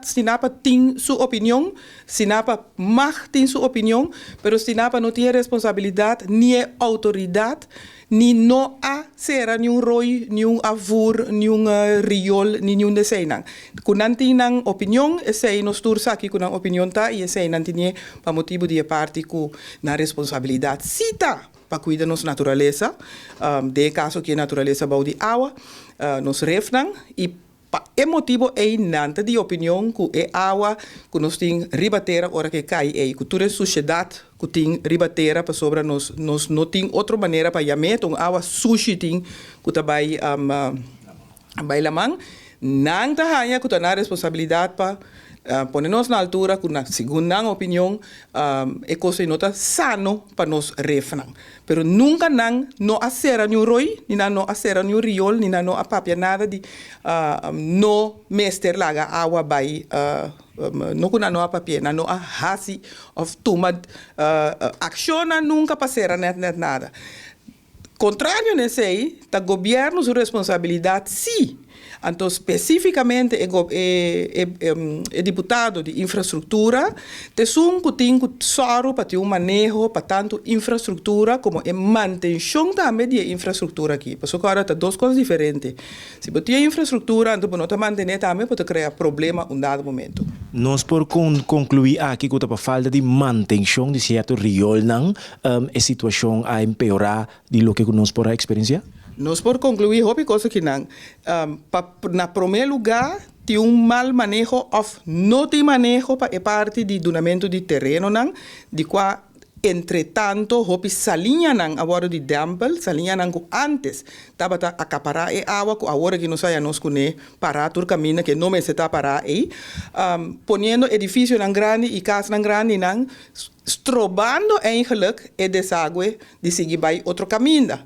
Stinapa tin su opinion, Stinapa mag tin su opinion, pero Stinapa no tin responsabilidat, ni outoridat, ni no a sera ni un rooi, ni un afvoer, ni un riool, ni un di eseinan. Ku nan tin nan opinion, esei nos tur sa ku nan opinion ta, i esei nan tin pa motibu di parti ku nan responsabilidat si ta pa kuida nos naturalesa, den kaso ku naturalesa bou di awa, nos refnan, i pa e motibu ei nan ta di opinion ku e awa ku nos tin riba tera ora ku kai ei ku tur e sushedat ku tin riba tera, pasobra nos no tin otro manera pa yam'é, un awa sushi tin ku ta bai laman. Nan ta haña ku ta nan responsabilidat pa pone nos na altura ku, segun nan opinion, e kos no ta sano pa nos refnan. Pero nunka nan no a sera ni un rooi, ni nan no a sera ni un riool, ni nan no a papia nada di no mester laga awa bai, no ku nan no a papia, nan no a hasi òf tuma akshon nunka pa sera net net nada. Kontrario na esei, ta gobièrnu su responsabilidat si. Anto, spesífikamente e diputado di infrastruktura, t'esun ku tin ku sòru pa tin un maneho pa tantu infrastruktura komo e mantenshon tambe di infrastruktura aki. Pasobra awor ta dos kos diferente. Si bo tin infrastruktura, anto no ta mantené tambe, por krea problema un dado momento. Nos por konkluí aki ku pa falta di mantenshon di sierto rioolnan, e situashon a empeorá di loke nos por eksperensiá? Nos por konkluí hopi kos akinan. Na promé lugá, tin un mal maneho òf no tin maneho pa e parti di dunamentu di terenonan, di kua entre tantu hopi saliñanan a wòrdu di dèmpel, saliñanan ku antes tabata akapará e awa, ku awor aki nos a nos kuné pará tur kaminda ku no mester ta pará ei, poniendo edifisionan grandi i kasnan grandinan, strobando eigenlijk e desagüe di sigui bai otro kaminda.